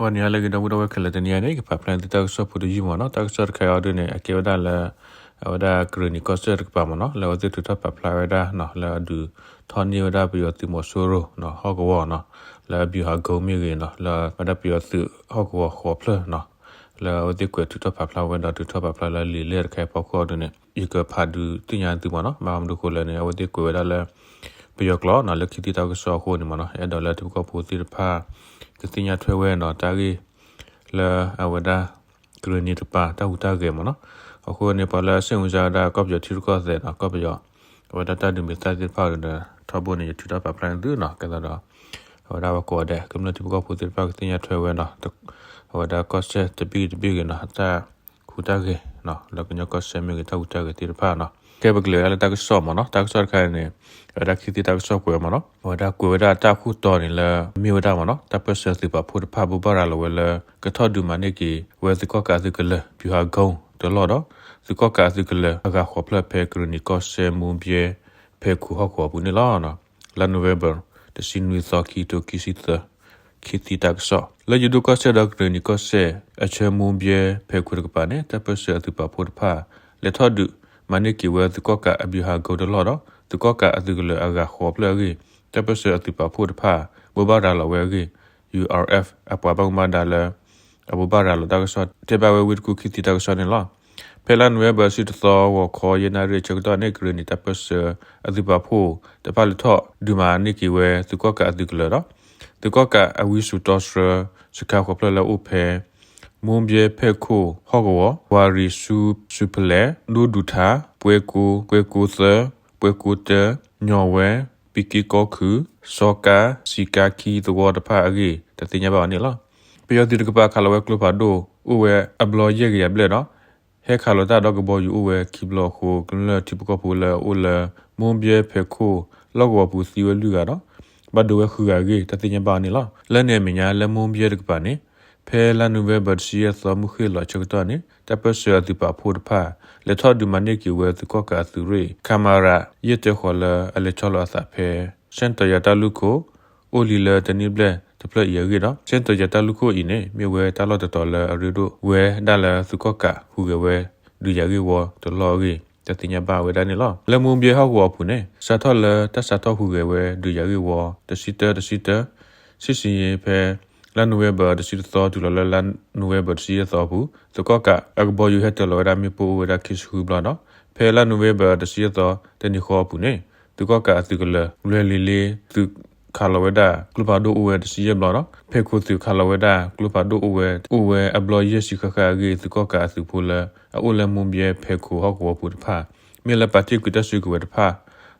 ဂီၤနံၤဟါလၢအဂ့ၤ ဒီပုၢ်ဝဲၢ်ခဲလၢာ်, တနံၤအံၤန့ၣ် ကဖးဖျါန့ၢ်သုတၢ်ကစီၣ်ဖိတယုၢ်မ့ၢ်နီၤ. တၢ်ကစီၣ်တခါအံၤဒ်န့ၣ် အကဲဝဲဒၣ်လၢ အဝဲဒၣ်ကရၢနံၤကီၢ်စဲၣ်တကပၤမ့ၢ်နီၤ, လၢအဝဲသ့ၣ်ထုးထီၣ်ပာ်ဖျါဝဲဒၣ်နီၤ လၢအဒုးထီၣ်န့ၢ်ဝဲဒၣ်ပယီၤသုးမီၤစိရိၤနီၤ ဟီၣ်ကဝီၤနီၤ, လၢ ဗျူဟာကုန်း မ့ၢ်ဂ့ၤနီၤ, လၢဝဲဒၣ်ပယီၤသုးဟီၣ်ကဝီၤဃိးဖျၢၣ်နီၤ, လၢအဝဲသ့ၣ်ကွဲးထုးထီၣ်ပာ်ဖျါဝဲဒီး ထုးထီၣ်ပာ်ဖျါလၢလံာ်လဲၢ်တခါအံၤအဖီခိၣ်ဒ်န့ၣ် ယကဖးဒုးသ့ၣ်ညါသုမ့ၢ်နီၤ. ဘၣ်မနုၤအဃိလဲၣ်န့ၣ် အဝဲသ့ၣ်ကွဲးဝဲဒၣ်လၢ ပယီၤကျိာ်နီၤ လၢခံသ့ၣ်တၢ်ကစီၣ်အဃိန့ၣ်မ့ၢ်နီၤ, အဲၣ်ဒိးလၢထံဖိကီၢ်ဖိသ့ၣ်တဖၣ် ကသ့ၣ်ညါထွဲဝဲနီၤ တၢ်ဂ့ၢ်လၢအဝဲဒၣ် ကရၢနံၤတကပၤ တၢ်ဟူးတၢ်ဂဲၤမ့ၢ်နီၤ. အဃိန့ၣ် ပှၤလၢအစိတ်ဝင်စားဝဲဒၣ် ကီၢ်ပယီၤထံရူၢ်ကီၢ်သဲးနီၤ, ကီၢ်ပယီၤ အဝဲဒၣ်တၢ်ဒုးမ့ၢ်သၣ်သ့ၣ်တဖၣ်ဒီး ထီဘိန့ၣ် ယထုးထီၣ်ပာ်ဖျါန့ၢ်သုနီၤ. ကဲသးဒီး အဝဲဒၣ်ပှၤကိးဂၤဒဲး ကမျၢၢ်ထံဖိကီၢ်ဖိသ့ၣ်တဖၣ် ကသ့ၣ်ညါထွဲဝဲနီၤ, အဝဲဒၣ်ကီၢ်စဲၣ်တဘ့ၣ်တဘ့ၣ်ဂ့ၤနီၤ တၢ်ဟူးတၢ်ဂဲၤနီၤ လၢကညီကီၢ်စဲၣ်မ့ၢ်ဂ့ၤ တၢ်ဟူးတၢ်ဂဲၤသ့ၣ်တဖၣ်နီၤ. ကဲ ပကလဲၤဝဲဒၣ်လၢတၢ်ကစီၣ်မ့ၢ်နီၤ. တၢ်ကစီၣ်တခါအံၤန့ၣ် အဝဲဒၣ်ခံသ့ၣ်တၢ်ကစီၣ်ကွဲးမ့ၢ်နီၤ, အဝဲဒၣ်ကွဲးဝဲဒၣ်တၢ်အခိၣ်တီန့ၣ်လၢ မ့ၢ်ဝဲဒၣ်မ့ၢ်နီၤ တၢ်ပၢၢ်ဆၢသုးပာ်ဖှိၣ်တဖၣ် ဘိးဘၣ်ရၤလီၤဝဲလၢ ကထီၣ်ဒုးမၤန့ၢ်က့ၤဝဲသုးကီၣ်ကးအသုးကလၢၤ ဗျူဟာကုန်း တလီၢ်ဒီး သုးကီၣ်ကးအသုးကလၢၤအဂၤဃိးဖျၢၣ် ဖဲကရၢနံၤကီၢ်စဲၣ် မိၢ်ဘဲ ဖဲခိၣ်ဟီၣ်ကဝီၤအပူၤန့ၣ်လီၤ. လါနိၣ်ဝ့ဘၢၣ် တဆံနွံသီ ခံကထိခံဆံသၢ, ခံသ့ၣ်တၢ်ကစီၣ် လၢယိၤဒိၣ်ကီၢ်စဲၣ်ဒီးကရၢနံၤကီၢ်စဲၣ် အဆၢမိၢ်ဘဲဖဲခိၣ်တကပၤန့ၣ် တၢ်ပၢၢ်ဆၢအသုးပာ်ဖှိၣ်တဖၣ် လဲၤထီၣ်ဒုးမၤန့ၢ်က့ၤဝဲသုးကီၣ်ကးအဗျူဟာကုန်းတလီၢ်ဒီး သုးကီၣ်ကးအသုးကလၢၤအဂၤဃိးဖျၢၣ်အဂ့ၢ် တၢ်ပၢၢ်ဆၢအသုးပာ်ဖှိၣ်တဖၣ် ဘိးဘၣ်ရၤလီၤဝဲအဂ့ၢ် ယူႇအၣ်အၣ်အၣ် အပှၤဘၣ်မူဘၣ်ဒါလၢ အဘိးဘၣ်ရၤလီၤတၢ်ကစီၣ် တဲဘၣ်ဝဲဝ့ၢ်တကူၣ် ခံသ့ၣ်တၢ်ကစီၣ်န့ၣ်လီၤ. ဖဲလါနိၣ်ဝ့ဘၢၣ် တဆံတသီ ဂီၤခီ ယဲၢ်နၣ်ရံၣ်အဆၢကတီၢ်န့ၣ် ကရၢနံၤတၢ်ပၢၢ်ဆၢအသုးပာ်ဖှိၣ်တဖၣ်လဲၤထီၣ်ဒုးမၤန့ၢ်က့ၤဝဲသုးကီၣ်ကးအသုးကလၢၤဒီး သုးကီၣ်ကးအဝံစူၤတီဆှၢ စခါဃိးဖျၢၣ်လၢအအိၣ်ဖဲ မိၢ်ဘဲဖဲခိၣ်ဟီၣ်ကဝီၤ ဝၤရံၤဆူ ဆူဖလဲၣ် ဒိဒူၣ်ထၣ် ပှဲၤကိ ပှဲၤကိသၢ ပှဲၤကိတၢ ညီၣ်ဝဲ ပံက့ကီခုၣ် စီၤကါ စံးကါခံသဝီတဖၣ်အဂ့ၢ် တၢ်သ့ၣ်ညါဘၣ်အီၤန့ၣ်လီၤ. ပယီၤသုးတကပၤခးလီၤဝဲကျိဖးဒိၣ် အိၣ်ဝဲအဘျီယဲၢ်ကယၤဘျဲၣ်ဒီး ဟဲခးလီၤတၢ်ဒီးကဘီယူၤအိၣ်ဝဲခံဘျီအဃိ ကမျၢၢ်ထံဖိကီၢ်ဖိလၢအအိၣ်လၢ မိၢ်ဘဲဖဲခိၣ် လီၢ်ကဝီၤပူၤသံဝဲလွံၢ်ဂၤဒီး ဘၣ်ဒိဝဲဃုဂၤအဂ့ၢ် တၢ်သ့ၣ်ညါဘၣ်အီၤန့ၣ်လီၤ. လၢန့ၣ်အမဲာ်ညါ လၢမိၢ်ဘဲတကပၤန့ၣ် ဖဲလါနိၣ်ဝ့ဘၢၣ် တဆံယဲၢ်သီ မုၢ်ဃ့ၢ်လီၤအဆၢကတီၢ်န့ၣ် တၢ်ပၢၢ်ဆၢအသုးပာ်ဖှိၣ်တဖၣ် လဲၤထီၣ်ဒုးမၤန့ၢ်က့ၤဝဲသုးကီၣ်ကးအသုးရ့ၣ် ခမရ ယဲၢ်တၢဃိးလၢအလဲၤဆီလီၤအသးဖဲ စဲၣ်တီၤယၤတၢ်လူၢ်ခိၣ် အိၣ်လံလၢတနံၣ်ဘျဲၣ်တဖျၢၣ်အံၤအဂ့ၢ်ဒီး စဲၣ်တီၤယၤတၢ်လူၢ်ခိၣ်အံၤန့ၣ် မ့ၢ်ဝဲတၢ်လီၢ်တတီၤလၢအရ့ဒိၣ်ဝဲဒၣ်လၢသုးကီၣ်ကးဟူးဂဲၤဝဲဒုးယၤဂ့ၢ်ဝီတလီၢ်အဂ့ၢ် တၢ်သ့ၣ်ညါဘၣ်ဝဲဒၣ်န့ၣ်လီၤ. လၢမိၢ်ဘဲဟီၣ်ကဝီၤအပူၤန့ၣ် စးထီၣ်လၢတၢ်စးထီၣ်ဟူးဂဲၤဝဲဒုးယၤဂ့ၢ်ဝီ တဆံတၢ တဆံတၢ စံၣ်စံၣ်ယဲဖဲ လါနိၣ်ဝ့ဘၢၣ် တဆံတသီ တုၤလီၤလၢလါနိၣ်ဝ့ဘၢၣ် တဆံယဲၢ်သီအပူၤ သုးကီၣ်ကးအကဘီယူၤဟဲတၢၤလီၤဝဲဒၣ်မ့ၣ်ပိၢ်အိၣ်ဝဲဒၣ်ခံဆံဃုဘျီဒီး ဖဲလါနိၣ်ဝ့ဘၢၣ် တဆံယဲၢ်သီ တနံၤဃီအပူၤန့ၣ် သုးကီၣ်ကးအသုးကလၢၤ လွဲၤလံၤလ့ သုးခးလီၤဝဲဒၣ် ကျိဖးဒိၣ်အိၣ်ဝဲတဆံယဲၢ်ဘျီဒီး ဖဲခိၣ်သုးခးလီၤဝဲဒၣ် ကျိဖးဒိၣ်အိၣ်ဝဲ အိၣ်ဝဲအဘျီယဲၢ်ဆံဃၣ်ဃၣ်အဂ့ၢ် သုးကီၣ်ကးအသုးဖိလၢ အအိၣ်လၢမိၢ်ဘဲဖဲခိၣ်ဟီၣ်ကဝီၤပူၤတဖၣ် မ့ၢ်လၢပာ်တ့ၢ်ကွံာ်တၢ်စုကဝဲၤတဖၣ်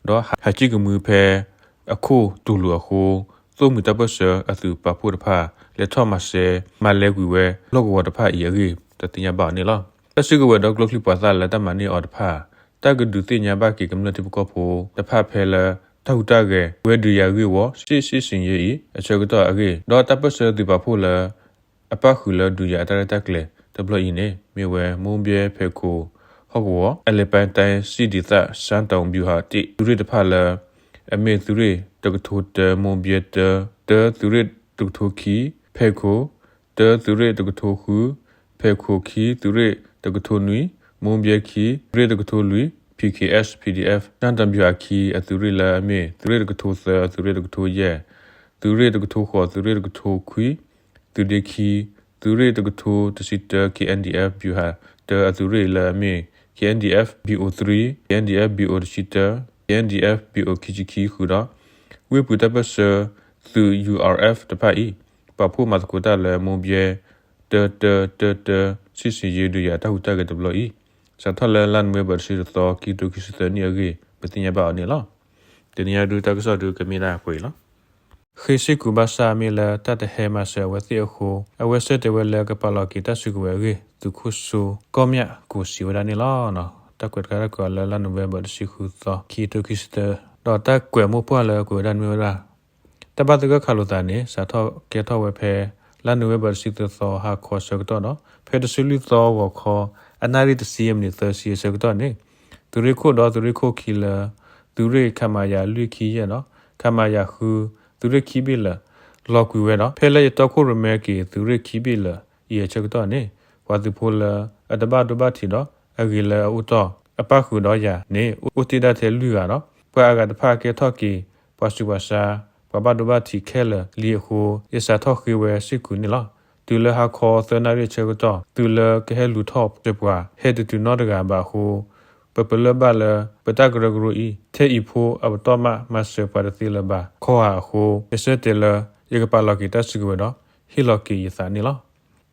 ဒီးဟးစံၣ်ကမှံဖဲ အခိၣ်တူၢ်လိာ်အဃိ သိၣ်မှံၤတၢ်ပၢၢ်ဆၢအသုးပာ်ဖှိၣ်တဖၣ် လဲၤထီၣ်မၤစဲ မၤလဲၤကွံာ်ဝဲ လီၢ်ကဝီၤတဖၣ်အံၤအဂ့ၢ် တၢ်သ့ၣ်ညါဘၣ်အီၤန့ၣ်လီၤ. တၢ်စုကဝဲၤဒီးကျိချံမျိာ်သၣ်လၢတၢ်မၤန့ၢ်အီၤတဖၣ် တၢ်ကဒုးသ့ၣ်ညါဘၣ်က့ၤကမျၢၢ်ထံဖိကီၢ်ဖိတဖၣ်ဖဲလၢ တၢ်ဟူးတၢ်ဂဲၤဝဲဒုးယၤဂ့ၢ်ဝီ စံၣ်စံၣ်စံၣ်ယဲအံၤ အဆၢကတီၢ်အဂ့ၢ် ဒီးတၢ်ပၢၢ်ဆၢသုးပာ်ဖှိၣ်လၢ အပၣ်ဃုာ်လၢဒုးယၤအတၢ်ရဲၣ်တၢ်ကျဲၤတဘျီအံၤန့ၣ် မ့ၢ်ဝဲမိၢ်ဘဲဖဲခိၣ်ဟီၣ်ကဝီၤ အလဲၤပၢၢ်တၢ်စံၣ်ဒံးသၣ် စၢ်တီၣ်ဘျူၤဟးတ့ၢ် သုးရ့ၣ်တဖၣ်လၢ အမ့ၢ်သုးရ့ၣ်တကထိတၢ မိၢ်ဘဲတၢ တၢသုးရ့ၣ်တကထိခံ ဖဲခိၣ် တၢသုးရ့ၣ်တကထိဃု ဖဲခိၣ် ခံသုးရ့ၣ်တကထိနွံ မိၢ်ဘဲခံ သုးရ့ၣ်တကထိလွံၢ် ပီၣ်ခ့ၣ်အဲၣ် ပီၣ်ခ့ၣ်အဲၣ် စၢ်တီၣ်ဘျူၤဟးခံ အသုးရ့ၣ်လၢအမ့ၢ် သုးရ့ၣ်တကထိသၢ အသုးရ့ၣ်တကထိယဲၢ် သုးရ့ၣ်တကထိဃိး သုးရ့ၣ်တကထိခွံ သုးဒ့ခံ သုးရ့ၣ်တကထိတဆံတၢ ခ့ၣ်အဲၣ်ဒ်အၣ် ဘျူၤဟးတၢ အသုးရ့ၣ်လၢအမ့ၢ် ခ့ၣ်အဲၣ်ဒ်အၣ် ဘံၣ်အိၣ်သရံ ခ့ၣ်အဲၣ်ဒ်အၣ် ဘံၣ်အိၣ်တဆံတၢ ခ့ၣ်အဲၣ်ဒ်အၣ် ဘံၣ်အိၣ်ခံဆံခံဃုာ်ဒီး ဝ့ၢ်ပူၤတၢ်ပၢၢ်ဆၢသုး ယူႇအၣ်အၣ် တဖၣ်အံၤ ပာ်ဖှိၣ်မၤသကိးတၢ်လၢမိၢ်ဘဲ တၢ တၢ တၢ တၢ စံၣ်စံၣ်ယဲဒုးယၤတၢ်ဟူးတၢ်ဂဲၤတဘျီအံၤ စးထီၣ်လၢလါနိၣ်ဝ့ဘၢၣ် တဆံတသီ ခံကထိခံဆံသၢနံၣ်အဂ့ၢ် ပသ့ၣ်ညါဘၣ်အီၤန့ၣ်လီၤ. တနံၤအံၤဒုးတၢ်ကစီၣ်ဒုးကမ့ၢ်ဒၣ်ပှဲၤအံၤလီၤ. ဃ့စ့ၢ်ကီးဘၣ်ဆၣ် မ့ၢ်လၢတၢ်တဟဲမၤစၢၤအဝဲသ့ၣ်အဃိ အဝဲဆၢတဲာ်ဝဲလၢကပာ်လီၤက့ၤတၢ်စုကဝဲၤအဂ့ၢ် သုးခိၣ်စိကီၢ်မၠၣ်ကိးစံးဝဲဒၣ်န့ၣ်လီၤ. တၢ်ကွဲးတခါတၢ်ကွဲးအီၤလၢလါနိၣ်ဝ့ဘၢၣ် တဆံဃုသီ ခံကထိခံဆံသၢ ဒီးတၢ်ကွဲးမိၢ်ပှၢ်လၢကွဲးဝဲဒၣ်မ့ၢ်ဝဲဒၣ် တၢ်ဘၣ်သဂၢၢ်ခးလိာ်သးန့ၣ် စးထီၣ်ကဲထီၣ်ဝဲဖဲ လါနိၣ်ဝ့ဘၢၣ် တဆံသၢသီ ဟါခီအဆၢကတီၢ်ဒီး ဖဲတဆံလွံၢ်သီဂီၤခီ အနၣ်ရံၣ်တဆံယဲၢ်မံးနံး သၢဆံအဆၢကတီၢ်န့ၣ် သုးရ့ၣ်ခိၣ်ဒီးသုးရ့ၣ်ခိၣ်ခံလၢ သုးရ့ၣ် ခမရ လွံၢ်ခံယဲၢ်ဒီး ခမရ ဃု သုးရ့ၣ်ခံဘ့ၣ်လၢာ် လီၤကွံာ်ဝဲဒီး ဖဲလၢယတီခိၣ်ရိၣ်မဲက့ၤသုးရ့ၣ်ခံဘ့ၣ်လၢာ်အံၤအဆၢကတီၢ်န့ၣ် ပှၤသုးဖိလၢအတဘၣ်ဒိဘၣ်ထံးဒီး အဂ့ၤလၢအအိၣ်တီၢ် အပၣ်ဃုာ်ဒီးယၤန့ၣ် အိၣ်တ့ၢ်ဒၣ်ထဲလွံၢ်ဂၤဒီး ပှၤအဂၤတဖၣ်ကဲထီၣ်က့ၤ ပှၤဆူးပှၤဆါ ပှၤဘၣ်ဒိဘၣ်ထံးခဲလၢာ်လံအဃိ ယစးထီၣ်ဃ့ဝဲစ့ၢ်ကီးန့ၣ်လီၤ. တုၤလၢဟါခီသၢနၣ်ရံၣ်အဆၢကတီၢ် သုးလၢကဟဲလူၤထီၣ်စၢၤပှၤ ဟဲတတုၤနီတဂၤဘၣ်အဃိ ပပလၢၢ်ဘၣ်လၢ ပတၢ်ကရၢကရိအံၤ ထဲအံၤဖိအပတီၢ်မး မၤစၢၤပှၤတသ့လၢၤဘၣ် ခီဧါအဃိ ယဆၢတဲာ်လၢ ယကပာ်လီၤက့ၤတၢ်စုကဝဲၤဒီး ဟ့ၣ်လီၤက့ၤယသးန့ၣ်လီၤ.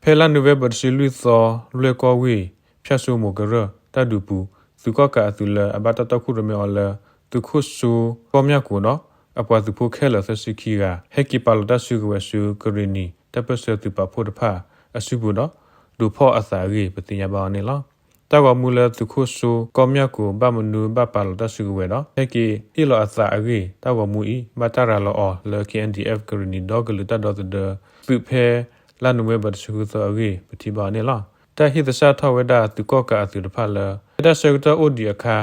ဖဲလါနိၣ်ဝ့ဘၢၣ်တဆံလွံၢ်သီ လွဲၢ်ကီၢ်ဝ့ၢ် ဖၠၣ်စိမိၤကရၢၢ် တၢ်ဒုးပူၤ သုးကီၣ်ကးအသုးလၢအဘၣ်တၢ်တီခိၣ်ရိၣ်မဲအီၤလၢ သုးခိၣ်စိကီၢ်မၠၣ်ကိၤဒီး အပှၤသုးဖိခဲလၢာ်သၢဆံခံဂၤ ဟဲက့ၤပာ်လီၤတၢ်စုကဝဲၤဆူကရ့ၣ်နံၤ တၢ်ပၢၢ်ဆၢသုးပာ်ဖှိၣ်တဖၣ်အစုပူၤဒီး ဒုးဖီၣ်အသးအဂ့ၢ် ပသ့ၣ်ညါဘၣ်အီၤန့ၣ်လီၤ. တၢ်ဂီၤမူလၢသုးခိၣ်စိကီၢ်မၠၣ်ကိၤ ဘၣ်မနုၤဘၣ်ပာ်လီၤတၢ်စုကဝဲၤဒီး ဟဲက့ၤဟ့ၣ်လီၤအသးအဂ့ၢ် တၢ်ဂီၤမူအံၤ ဘၣ်တၢ်ရၤလီၤအီၤလၢ KNDF ကရ့ၣ်နံၤဒီကလုာ်တၢ်ဒီသဒၢ သုးဖဲလါနိၣ်ဝ့ဘၢၣ်တဆံဃုသီအဂ့ၢ် ပထံၣ်ဘၣ်အီၤန့ၣ်လီၤ. တၢ်ဟ့ၣ်သဆၣ်ထီၣ်ဝဲဒၣ်သုးကီၣ်ကးအသုးတဖၣ်လၢ ဖဲတၢ်ဆၢကတီၢ်အိၣ်ဒံးအခါ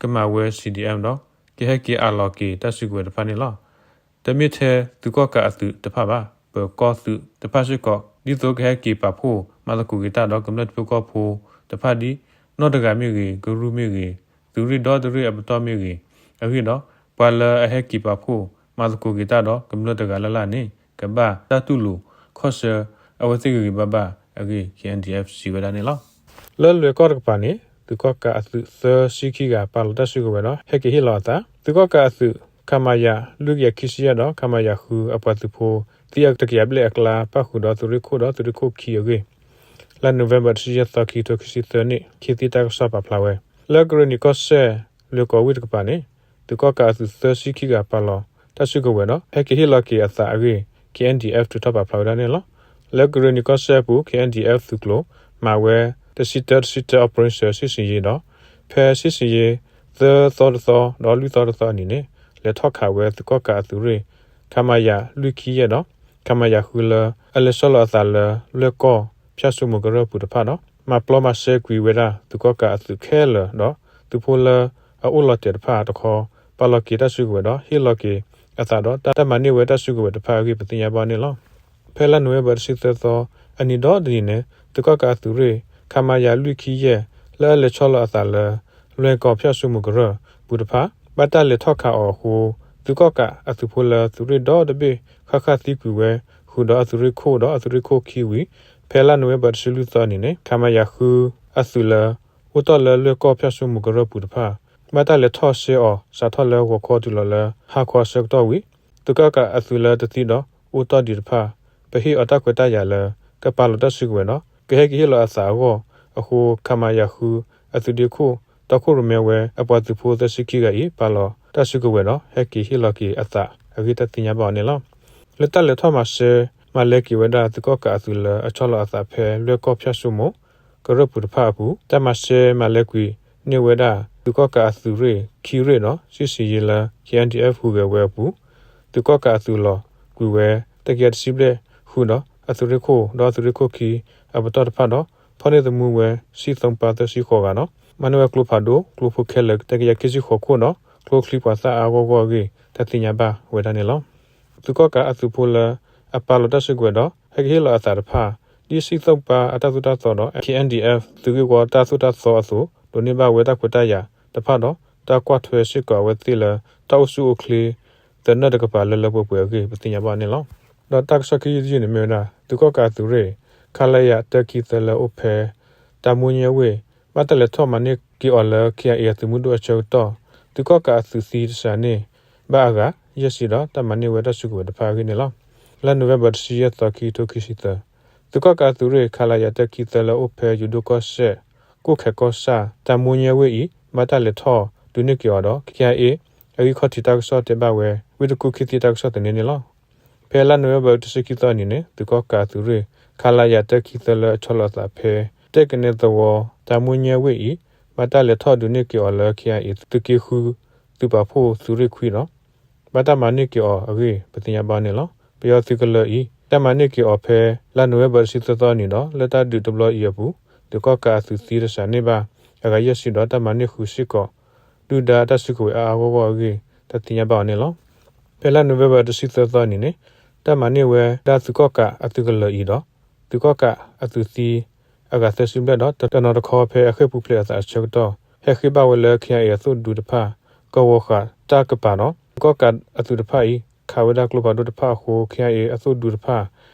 ကမၤဝဲ CDM ဒီး ကဟဲက့ၤအးလီၤက့ၤတၢ်စုကဝဲၤတဖၣ်န့ၣ်လီၤ. တမ့ၢ်ထဲသုးကီၣ်ကးအသုးတဖၣ်ဘၣ်, ပၢၤကီၢ်သုးတဖၣ်စ့ၢ်ကီး ဒ်သိးကဟဲက့ၤပာ်ဖှိၣ် မၤသကိးက့ၤတၢ်ဒီးကမျၢၢ်တဖုကီၢ်ဖိတဖၣ်ဒ် နီၢ်တဂၤမ့ၢ်ဂ့ၤ, ကရူၢ်မ့ၢ်ဂ့ၤ, သုးရ့ၣ်ဒီတရ့ၣ်အပတီၢ်မ့ၢ်ဂ့ၤ, အဂ့ၢ်ဒီး ပှၤလၢအဟဲက့ၤပာ်ဖှိၣ် မၤသကိးက့ၤတၢ်ဒီးကမျၢၢ်တဂၤလၢ်လၢ်န့ၣ် ကဘၣ်တၢ်တူၢ်လိာ်ခီၣ်ဆၢအဝဲသ့ၣ်ဂ့ၤဂ့ၤဘၣ်ဘၣ်အဂ့ၢ် KNDF စံးဝဲဒၣ်န့ၣ်လီၤ. လၢလွဲၢ်ကီၢ်တကပၤန့ၣ် သုးကီၣ်ကးအသုးသၢဆံခံဂၤ ပာ်လီၤတၢ်စုကဝဲၤဒီး ဟဲက့ၤဟ့ၣ်လီၤအသး, သုးကီၣ်ကးအသုး ခမရ လွံၢ်ကယၤခံဆံယဲၢ်ဒီး ခမရ ဃု အပှၤသုးဖိ သံအတကယၤဘျဲၣ်အကျါ ပၣ်ဃုာ်ဒီးသုးရ့ၣ်ခိၣ်ဒီးသုးရ့ၣ်ခိၣ်ခံအဂ့ၢ် လါနိၣ်ဝ့ဘၢၣ်တဆံယဲၢ်သီ ခံကထိခံဆံသၢနံၣ် ခ့သံတၢ်ကစီၣ်ပာ်ဖျါဝဲ. လၢကရ့ၣ်နံၤကီၢ်စဲၣ် လွဲၢ်ကီၢ်ဝ့ၢ်တကပၤန့ၣ် သုးကီၣ်ကးအသုးသၢဆံခံဂၤ ပာ်လီၤတၢ်စုကဝဲၤဒီး ဟဲက့ၤဟ့ၣ်လီၤက့ၤအသးအဂ့ၢ် KNDF ထုးထီၣ်ပာ်ဖျါဝဲဒၣ်န့ၣ်လီၤ. လၢကရ့ၣ်နံၤကီၢ်စဲၣ်အပူၤ KNDF သုးကျိၤ မၤဝဲ တဆံတၢ တဆံတၢ Operation စစ်ဆင်ရေး ဒီး ဖဲ စစ်ဆင်ရေး သၢသီတသီ ဒီးလွံၢ်သီတသီအနံၤန့ၣ် လဲၤထီၣ်ခးဝဲသုးကီၣ်ကးအသုးရ့ၣ် ခမရ လွံၢ်ခံယဲၢ်ဒီး ခမရ ဃု လၢအလဲၤဆီလီၤအသးလၢ လွဲၢ်ကီၢ် ဖၠၣ်စိမိၤကရၢၢ်ပူၤတဖၣ်ဒီး မၤပျီမၤစဲကွံာ်ဝဲဒၣ် သုးကီၣ်ကးအသုးခဲလၢာ်ဒီး သုးဖိလၢအအိၣ်လီၤတဲာ်တဖၣ်တခီ ပာ်လီၤက့ၤတၢ်စုကဝဲၤဒီး ဟ့ၣ်လီၤက့ၤအသးဒီး တၢ်မၤန့ၢ်ဝဲတၢ်စုကဝဲၤတဖၣ်အဂ့ၢ် ပသ့ၣ်ညါဘၣ်န့ၣ်လီၤ. ဖဲလါနိၣ်ဝ့ဘၢၣ်တဆံသၢသီ အနံၤဒီတနံၤန့ၣ် သုးကီၣ်ကးအသုးရ့ၣ် ခမရ လွံၢ်ခံယဲၢ် လၢအလဲၤဆီလီၤအသးလၢ လွဲၢ်ကီၢ်ဖၠၣ်စိမိၤကရၢၢ်ပူၤတဖၣ် ဘၣ်တၢ်လဲၤထီၣ်ခးအီၤအဃိ သုးကီၣ်ကးအသုးဖိလၢသုးရ့ၣ်ဒီတဘ့ၣ် ဃၣ်ဃၣ်သံကွံာ်ဝဲ ဃုာ်ဒီးအသုးရ့ၣ်ခိၣ်ဒီးအသုးရ့ၣ်ခိၣ်ခံဝံၤ ဖဲလါနိၣ်ဝ့ဘၢၣ်တဆံလွံၢ်သီအနံၤန့ၣ် ခမရ ဃု အသုးလၢ အိၣ်တီၢ်လၢလွဲၢ်ကီၢ်ဖၠၣ်စိမိၤကရၢၢ်ပူၤတဖၣ် ဘၣ်တၢ်လဲၤထီၣ်စဲအီၤ စးထီၣ်လၢဂီၤခီတုၤလီၤလၢဟါခီအဆၢကတီၢ်ဝံၤ သုးကီၣ်ကးအသုးလၢတသံဒီးအိၣ်တီၢ်ဒံးတဖၣ် ပဟ့ၣ်အီၤတၢ်ခွဲးတၢ်ယာ်လၢ ကပာ်လီၤတၢ်စုကဝဲၤဒီး ကဟဲက့ၤဟ့ၣ်လီၤအသးအဂီၢ်အဃိ ခမရ ဃု အသုးဒ့ခိၣ် တီခိၣ်ရိၣ်မဲဝဲ အပှၤသုးဖိသၢဆံခံဂၤအံၤ ပာ်လီၤတၢ်စုကဝဲၤဒီး ဟဲက့ၤဟ့ၣ်လီၤက့ၤအသးအဂ့ၢ် တၢ်သ့ၣ်ညါဘၣ်အီၤန့ၣ်လီၤ. လၢတၢ်လဲၤထီၣ်မၤစဲ မၤလဲၤက့ၤဝဲဒၣ် သုးကီၣ်ကးအသုးလၢအဆီလီၤအသးဖဲ လွဲၢ်ကီၢ်ဖၠၣ်စိမိၤ ကရၢၢ်ပူၤတဖၣ်အပူၤ တၢ်မၤစဲမၤလဲၤကွံာ်န့ၢ်ဝဲဒၣ် သုးကီၣ်ကးအသုးရ့ၣ်ခံရ့ၣ်ဒီး စစ်ဆင်ရေးလၢ KNDF ဟူးဂဲၤဝဲအပူၤ သုးကီၣ်ကးအသုးလီၤကွံာ်ဝဲ တကယၤတဆံဘျဲၣ်ဃုာ်ဒီး အသုးရ့ၣ်ခိၣ်ဒီးအသုးရ့ၣ်ခိၣ်ခံအပတီၢ်တဖၣ်ဒီး ဖီၣ်န့ၢ်သမူဝဲ စံၣ်သိပၢ်သၢဆံဃိးဂၤဒီး မၤန့ၢ်ဝဲကျိဖးဒိၣ် ကျိဖိခဲလၢာ် တကယၤခံဆံဃိးခိၣ်ဒီး ကျိချံပှၤသၣ်အါအါဂီၢ်ဂီၢ်အဂ့ၢ် တၢ်သ့ၣ်ညါဘၣ်ဝဲဒၣ်န့ၣ်လီၤ. သုးကီၣ်ကးအသုးဖိလၢအပာ်လီၤတၢ်စုကဝဲၤဒီး ဟဲက့ၤဟ့ၣ်လီၤအသးတဖၣ် ဒ်စံၣ်သိပၢ်အတၢ်သိၣ်တၢ်သီဒီး KNDF သုးဂ့ၢ်ဝီတၢ်သိၣ်တၢ်သီအသိး ဒိးန့ၢ်ဘၣ်ဝဲတၢ်ခွဲးတၢ်ယာ်တဖၣ်ဒီး တၢ်ကွၢ်ထွဲစ့ၢ်ကီးအဝဲသ့ၣ်လၢ တၢ်အိၣ်ဆူၣ်အိၣ်ချ့ သနၢၣ်တကပၤလၢလၢပှဲၤပှဲၤအဂ့ၢ် ပသ့ၣ်ညါဘၣ်န့ၣ်လီၤ. ဒီးတၢ်ကစီၣ်ခံယုၢ်တယုၢ်န့ၣ်မ့ၢ်ဝဲဒၣ် သုးကီၣ်ကးအသုးရ့ၣ် ခလရ တၢခံသၢလၢအိၣ်ဖဲ တၢ်မိၣ်ညဲဝ့ၢ် ဘၣ်တၢ်လဲၤထီၣ်မၤန့ၢ်က့ၤအီၤလၢ KIA အသုးမုၢ်ဒိၣ်အဆၢကတီၢ် သုးကီၣ်ကးအသုးသံတစးန့ၣ်ဘၣ်အဂၤ ယဲၢ်ဆံဒီး တၢ်မၤန့ၢ်ဝဲတၢ်စုကဝဲၤတဖၣ်အဂ့ၢ်န့ၣ်လီၤ. လါနိၣ်ဝ့ဘၢၣ်တဆံယဲၢ်သီ ခံကထိခံဆံသၢ သုးကီၣ်ကးအသုးရ့ၣ် ခလရ တၢခံသၢလၢအိၣ်ဖဲယိၤဒိၣ်ကီၢ်စဲၣ် ကိၣ်ခဲကီၢ်ဆၣ် တၢ်မိၣ်ညဲဝ့ၢ်အံၤ ဘၣ်တၢ်လဲၤထီၣ်ဒုးန့ၢ်က့ၤအီၤဒီး KIA အဂံၢ်ခီၣ်ထံးတၢ်ကစီၣ်တဲဘၣ်ဝဲ ဝ့ၢ်တကူၣ်ခံသ့တၢ်ကစီၣ်သန့န့ၣ်လီၤ. ဖဲလါနိၣ်ဝ့ဘၢၣ်တဆံခံသီအနံၤန့ၣ် သုးကီၣ်ကးအသုးရ့ၣ် ခလရ တၢခံသၢလၢအဆီလီၤအသးဖဲ တဲၣ်ကနဲသဝီ တၢ်မိၣ်ညဲဝ့ၢ်အံၤ ဘၣ်တၢ်လဲၤထီၣ်ဒုးန့ၢ်က့ၤအီၤလၢ KIA သုးက့ဃု သုးပာ်ဖှိၣ်သုးရ့ၣ်ခွံဒီး ဘၣ်တၢ်မၤန့ၢ်က့ၤအီၤအဂ့ၢ် ပသ့ၣ်ညါဘၣ်န့ၣ်လီၤ. ပယီၤသုးကလၢၤအံၤ တၢ်မၤန့ၢ်က့ၤအီၤဖဲ လါနိၣ်ဝ့ဘၢၣ်တဆံသၢသီအနံၤဒီး လၢတၢ်ဒုးတဘျီအံၤအပူၤ သုးကီၣ်ကးအသုးသံတစးန့ၣ်ဘၣ် အဂၤယဲၢ်ဆံဒီး တၢ်မၤန့ၢ်ဃုာ်စ့ၢ်ကီး ဒုၣ်ဒါအတၢ်စုကဝဲၤအါအါဂီၢ်ဂီၢ်အဂ့ၢ် တၢ်သ့ၣ်ညါဘၣ်အီၤန့ၣ်လီၤ. ဖဲလါနိၣ်ဝ့ဘၢၣ်တဆံသၢသီအနံၤန့ၣ် တၢ်မၤန့ၢ်ဝဲဒၣ်သုးကီၣ်ကးအသုးကလၢၤအံၤဒီး သုးကီၣ်ကးအသုးသံ အဂၤသၢဆံဘျဲၣ်ဒီး တနီၤတခီဖဲအဃ့ၢ်ပူၤဖျဲးအသးအဆၢကတီၢ် ဟဲဃ့ဘၣ်ဝဲလၢ ခ့ၣ်အဲၣ် အသိၣ်ဒူတဖၣ် ကဝီၤဃာ်တၢ်ကပၤဒီး သုးကီၣ်ကးအသုးတဖၣ်အံၤ ခးဝဲဒၣ်ကျိဖးဒိၣ်တဖၣ်အဃိ ခ့ၣ်အဲၣ် အသိၣ်ဒူတဖၣ်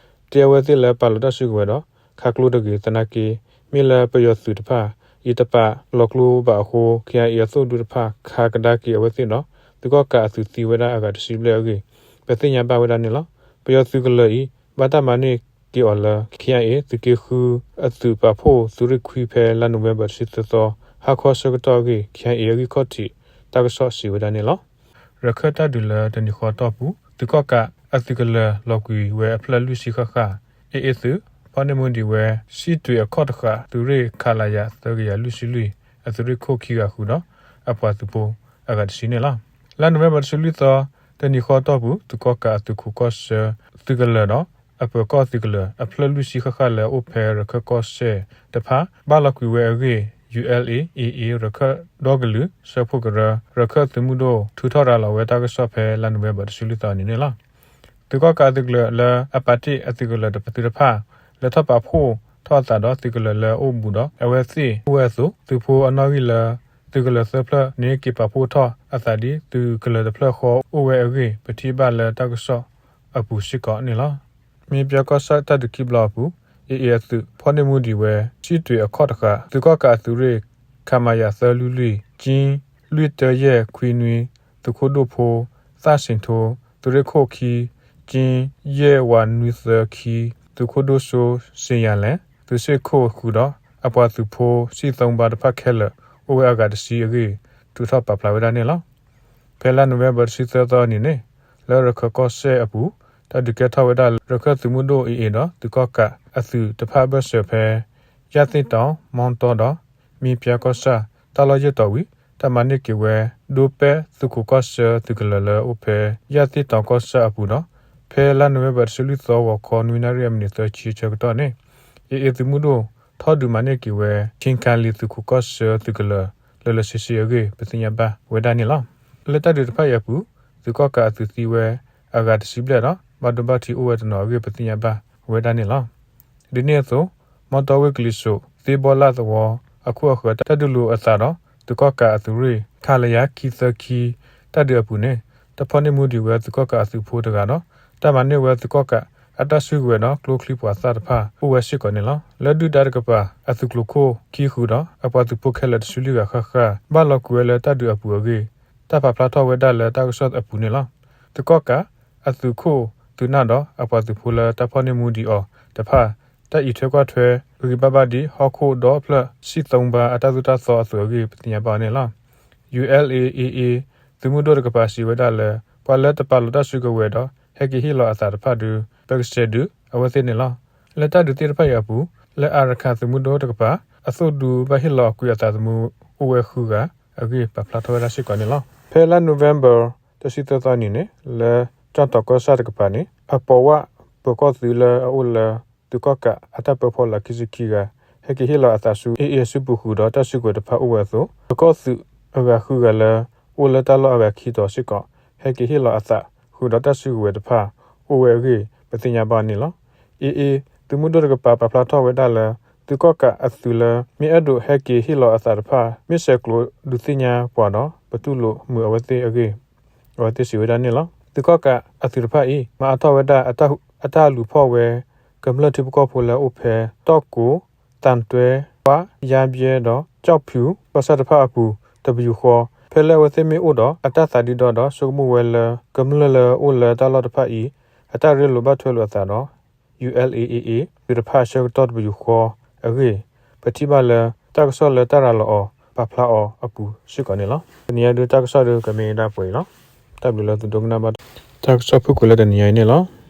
တဲအဝဲသ့ၣ်လၢပာ်လီၤတၢ်စုကဝဲၤဒီး ခးကျိတဂ့ၤသနာ်က့ မ့ၢ်လၢပယီၤသုးတဖၣ်အံၤ တပာ်လီၤကျိဘၣ်အဃိ ခ့ၣ်အဲၣ် အသိၣ်ဒူတဖၣ် ခးကဒါက့ၤအဝဲသ့ၣ်ဒီး သုးကီၣ်ကးအသုးသံဝဲဒၣ်အဂၤတဆံဘျဲၣ်အဂ့ၢ် ပသ့ၣ်ညါဘၣ်ဝဲဒၣ်န့ၣ်လီၤ. ပယီၤသုးကလၢၤအံၤ ဘၣ်တၢ်မၤန့ၢ်က့ၤအီၤလၢ ခ့ၣ်အဲၣ် သုးက့ဃုအသုးပာ်ဖှိၣ်သုးရ့ၣ်ခွံဖဲလါနိၣ်ဝ့ဘၢၣ်တဆံသၢသီ ဟါခီဆၢကတီၢ်အဂ့ၢ် ခ့ၣ်အဲၣ် အဂံၢ်ခီၣ်ထံးတၢ်ကစီၣ်စံးဝဲဒၣ်န့ၣ်လီၤ. ရခၢၣ်တၢ်ဒုးလၢတနံၤဃီတီၢ်ပူၤ သုးကီၣ်ကးအသုးကလၢၤလီၤကွံာ်ဝဲအဖျၢၣ်လွံၢ်ဆံဃၣ်ဃၣ် အ့ၣ်အ့သုး ဖီၣ်န့ၢ်မူဒံးဝဲ စံၣ်တွ့ၤအခီၣ်တဃာ် သုးရ့ၣ် ခလရ သၢကယၤလွံၢ်ဆံလွံၢ် အသုးရ့ၣ်ခိၣ်ခံဂၤဃုာ်ဒီး အပှၤသုးဖိအဂၤတဆံန့ၣ်လီၤ. လါနိၣ်ဝ့ဘၢၣ်တဆံလွံၢ်သီ တနံၤဃီတီၢ်ပူၤ သုးကီၣ်ကးအသုးခိးကီၢ်ဆၢသုးကလၢၤဒီး အပၢၤကီၢ်သုးကလၢၤ အဖျၢၣ်လွံၢ်ဆံဃၣ်ဃၣ်လၢအအိၣ်ဖဲရခၢၣ်ကီၢ်စဲၣ်တဖၣ် ဘၣ်လီၤကွံာ်ဝဲအဂ့ၢ် ယူႇအဲလ်အ့ အ့ၣ်အ့ ရခၢၣ်ဒီကလုာ် စၢဖှိၣ်ကရၢ ရခၢၣ်သုးမုၢ်ဒိၣ် ထုးထီၣ်ရၤလီၤဝဲတၢ်ကစီၣ်ဖဲလါနိၣ်ဝ့ဘၢၣ်တဆံလွံၢ်သီအနံၤန့ၣ်လီၤ. သုးကီၣ်ကးအသုးကလၢၤလၢအပာ်တ့ၢ်အသုးကလၢၤတဖၣ် သုးတဖၣ် လဲၤထီၣ်ပာ်ဖှိၣ်ထီၣ်အသးဒီးသုးကလၢၤလၢအအိၣ်ဘူးဒီး အဝဲသ့ၣ်အိၣ်ဝဲအသိး သုးဖိအနီၣ်ဂံၢ်လၢ သုးကလၢၤသၢဖျၢၣ်န့ၣ် က့ၤပာ်ဖှိၣ်ထီၣ်အသးဒ်သုးကလၢၤတဖျၢၣ်ဃီအိၣ်ဝဲအဂ့ၢ် ပထံၣ်ဘၣ်လၢတၢ်ကစီၣ်အပူၤစ့ၢ်ကီးန့ၣ်လီၤ. မ့ၢ်ပၠၢကီၢ်ဆၣ်တၢ်ဒုးခံဘျီအပူၤ အ့ၣ်အ့အသုး ဖီၣ်န့ၢ်မူဒံးဝဲ စံၣ်တွ့ၤအခီၣ်တဃာ် သုးကီၣ်ကးအသုးရ့ၣ် ခမရ သၢလွံၢ်လွံၢ် ကၠံ လွံၢ်တၢယဲၢ်ခွံနွံ သုးခိၣ်ဒိၣ်ဖိ သၣ်စ့ၣ်ထိ သုးရ့ၣ်ခိၣ်ခံ ကၠံ ယဲၢ်ဝးနွံသၢခံ သုးခိၣ်ဒိၣ်စိ စ့ယၤလဲၣ် သုးစ့ၣ်ခိၣ်ဃုာ်ဒီး အပှၤသုးဖိ စံၣ်သိဘါတဖၣ်ခဲလၢာ် အိၣ်ဝဲအဂၤတဆံအဂ့ၢ် ထုးထီၣ်ပာ်ဖျါဝဲဒၣ်န့ၣ်လီၤ. ဖဲလါနိၣ်ဝ့ဘၢၣ်တဆံသၢသီအနံၤန့ၣ် လၢရခၢၣ်ကီၢ်စဲၣ်အပူၤ တၢ်ဒုးကဲထီၣ်ဝဲဒၣ်လၢ ရခၢၣ်သုးမုၢ်ဒိၣ်အ့ၣ်အ့ဒီး သုးကီၣ်ကးအသုးတဖၣ်အဘၢၣ်စၢၤဖဲ ယၣ်သ့ၣ်တီၤ မီတီဒီး မ့ၢ်ပၠၢကီၢ်ဆၣ် တၢ်လီၢ်ယဲၢ်တီၤဝံၤ တၢ်မၤန့ၢ်က့ၤဝဲ ဒိပဲၣ်သုးခိးကီၢ်ဆၢသုးကလၢၤလၢအအိၣ်ဖဲ ယၣ်သ့ၣ်တီၤကီၢ်ဆၣ်အပူၤဒီး ဖဲလါနိၣ်ဝ့ဘၢၣ်တဆံလွံၢ်သီ ဂီၤခီနွံနၣ်ရံၣ်အမံးနံးသၢဆံအဆၢကတီၢ်န့ၣ် အ့ၣ်အ့သုးမုၢ်ဒိၣ် ထီၣ်ဒုးမၤန့ၢ်က့ၤဝဲ ခ့ၣ်ကၣ်လံၤသုးခိးကီၢ်ဆၢသုးကလၢၤ လၢလၢဆ့ဆ့အဂ့ၢ် ပသ့ၣ်ညါဘၣ်ဝဲဒၣ်န့ၣ်လီၤ. လၢတၢ်ဒုးတဖၣ်အံၤအပူၤ သုးကီၣ်ကးအသုးသံဝဲအဂၤတဆံဘျဲၣ်ဒီး ဘၣ်ဒိဘၣ်ထံးအိၣ်ဝဲတနီၤအဂ့ၢ် ပသ့ၣ်ညါဘၣ်ဝဲဒၣ်န့ၣ်လီၤ. ဒ်န့ၣ်အသိး မီတီဝ့ၢ်ကလံၤစိး သ့ဘီလၣ်သဝီ အခိၣ်အဃၢၤတၢ်ဒုးလိာ်အသးဒီး သုးကီၣ်ကးအသုးရ့ၣ် ခလရ ခံသၢခံ တၢ်ဒုးအပူၤန့ၣ် တၢ်ဖီၣ်န့ၢ်မူဒံးဝဲသုးကီၣ်ကးအသုးဖိတဂၤဒီး တၢ်မၤန့ၢ်ဝဲသုးကီၣ်ကးအတၢ်စုကဝဲၤဒီးကျိချံပှၤသၣ်တဖၣ်အိၣ်ဝဲစ့ၢ်ကီးန့ၣ်လီၤ. လၢဒုၣ်ဒါတကပၤအသုးကျိၤခိၣ်ခံဃုာ်ဒီး အပှၤသုးဖိခဲလၢာ်တဆံလွံၢ်ဂၤဃၣ်ဃၣ် ဘၣ်လီၤကွံာ်ဝဲလၢတၢ်ဒုးအပူၤအဂ့ၢ် တၢ်ပာ်ဖျါထီၣ်ဝဲဒၣ်လၢတၢ်ကစီၣ်အပူၤန့ၣ်လီၤ. သုးကီၣ်ကးအသုးခိၣ်သုးနၢ်ဒီးအပှၤသုးဖိလၢတၢ်ဖီၣ်န့ၢ်မူဒံးအီၤတဖၣ် တၢ်အံးထွဲကွၢ်ထွဲဂံၢ်ဘါဘၣ်ဒ်ဟီၣ်ခိၣ်ဒီဖျၢၣ် စံၣ်သိဘါအတၢ်သိၣ်တၢ်သီအသိးအဂ့ၢ် ပသ့ၣ်ညါဘၣ်အီၤန့ၣ်လီၤ. ယူႇအဲလ်အ့ အ့ၣ်အ့ သုးမုၢ်ဒိၣ်တကပၤစံးဝဲဒၣ်လၢ ပှၤလၢတပာ်လီၤတၢ်စုကဝဲၤဒီး ဟဲက့ၤဟ့ၣ်လီၤအသးတဖၣ်ဒီး ပကစဲးဒုးအဝဲသ့ၣ်န့ၣ်လီၤ. လၢတၢ်ဒုးသ့ၣ်တဖၣ်အံၤအပူၤ လၢအရခၢၣ်သုးမုၢ်ဒိၣ်တကပၤ အသိၣ်ဒူဘၣ်ဟ့ၣ်လီၤအကွံာ်အသးသမူအိၣ်ဝဲဃုဂၤအဂ့ၢ် ပာ်ဖျါထီၣ်ဝဲဒၣ်စ့ၢ်ကီးန့ၣ်လီၤ. ဖဲလါနိၣ်ဝ့ဘၢၣ် တဆံသၢသီအနံၤန့ၣ် လၢကၠီၣ်တီၤကီၢ်ဆၣ်တကပၤန့ၣ် အပိာ်ဝဲၢ်ပၢၤကီၢ်သုးလၢအအိၣ်လၢ သုးကီၣ်ကးအတၢ်ပၢဖီလာ်ခံဆံခံဂၤ ဟဲက့ၤဟ့ၣ်လီၤအသးဆူ အ့ၣ်အ့အစုပူၤဃုာ်ဒီးတၢ်စုကဝဲၤတဖၣ်အိၣ်ဝဲအသိး ပၢၤကီၢ်သုးအဂၤဃုဂၤလၢ အိၣ်လၢတၢ်လီၢ်အဂၤခံတီၤစ့ၢ်ကီး ဟဲက့ၤဟ့ၣ်လီၤအသးဃုာ်ဒီးတၢ်စုကဝဲၤတဖၣ်အိၣ်ဝဲအဂ့ၢ် ပသ့ၣ်ညါဘၣ်န့ၣ်လီၤ. အ့ၣ်အ့ သုးမုၢ်ဒိၣ်တကပၤပာ်ဖျါထီၣ်ဝဲဒၣ်လၢ သုးကီၣ်ကးအသုးလၢ မ့ၢ်အဲၣ်ဒိးဟဲက့ၤဟ့ၣ်လီၤအသးတဖၣ် မ့ၢ်ဆဲးကျိးဒုးသ့ၣ်ညါပှၤဒီး ပတူၢ်လိာ်မုာ်အဝဲသ့ၣ်အဂ့ၢ် အဝဲသ့ၣ်စံးဝဲဒၣ်န့ၣ်လီၤ. သုးကီၣ်ကးအသုးတဖၣ်အံၤ မၤအါထီၣ်ဝဲဒၣ်အတၢ်လူၤဖီၣ်ဝဲ ကမျၢၢ်ထံဖိကီၢ်ဖိလၢအအိၣ်ဖဲ တီၢ်ကိၤ သၣ်တွဲ ပှၢ် ယါဘျဲဒီး ကၠီၣ်ဖၠူၣ် ကီၢ်ဆၣ်တဖၣ်အပူၤ တပယူာ်ဃီ ဖဲလၢအဝဲသ့ၣ်မ့ၢ်အိၣ်ဒီးအတၢ်သးဒံဒီဒီး ဆိကမိၣ်ဝဲလၢ ကမျၢၢ်လၢအအိၣ်လၢတၢ်လီၢ်တဖၣ်အံၤ အတၢ်ရ့လိာ်ဘၣ်ထွဲလိာ်အသးဒီး ယူႇအဲလ်အ့ အ့ၣ်အ့ သုးတဖၣ်အဆၢကတီၢ်တပယူာ်ဃီအဂ့ၢ် ပထံၣ်ဘၣ်လၢ တၢ်ကစီၣ်လၢတၢ်ရၤလီၤအီၤ ပာ်ဖျါအီၤအပူၤစ့ၢ်ကီးန့ၣ်လီၤ. တနံၤအံၤဒုးတၢ်ကစီၣ်ဒုးကမ့ၢ်ဒၣ်ပှဲၤအံၤလီၤ. တၢ်ဘျုးလၢသုဒိကနၣ်ဘၣ် တၢ်ကစီၣ်ဖုၣ်ကိာ်လၢတနံၤအံၤန့ၣ်လီၤ.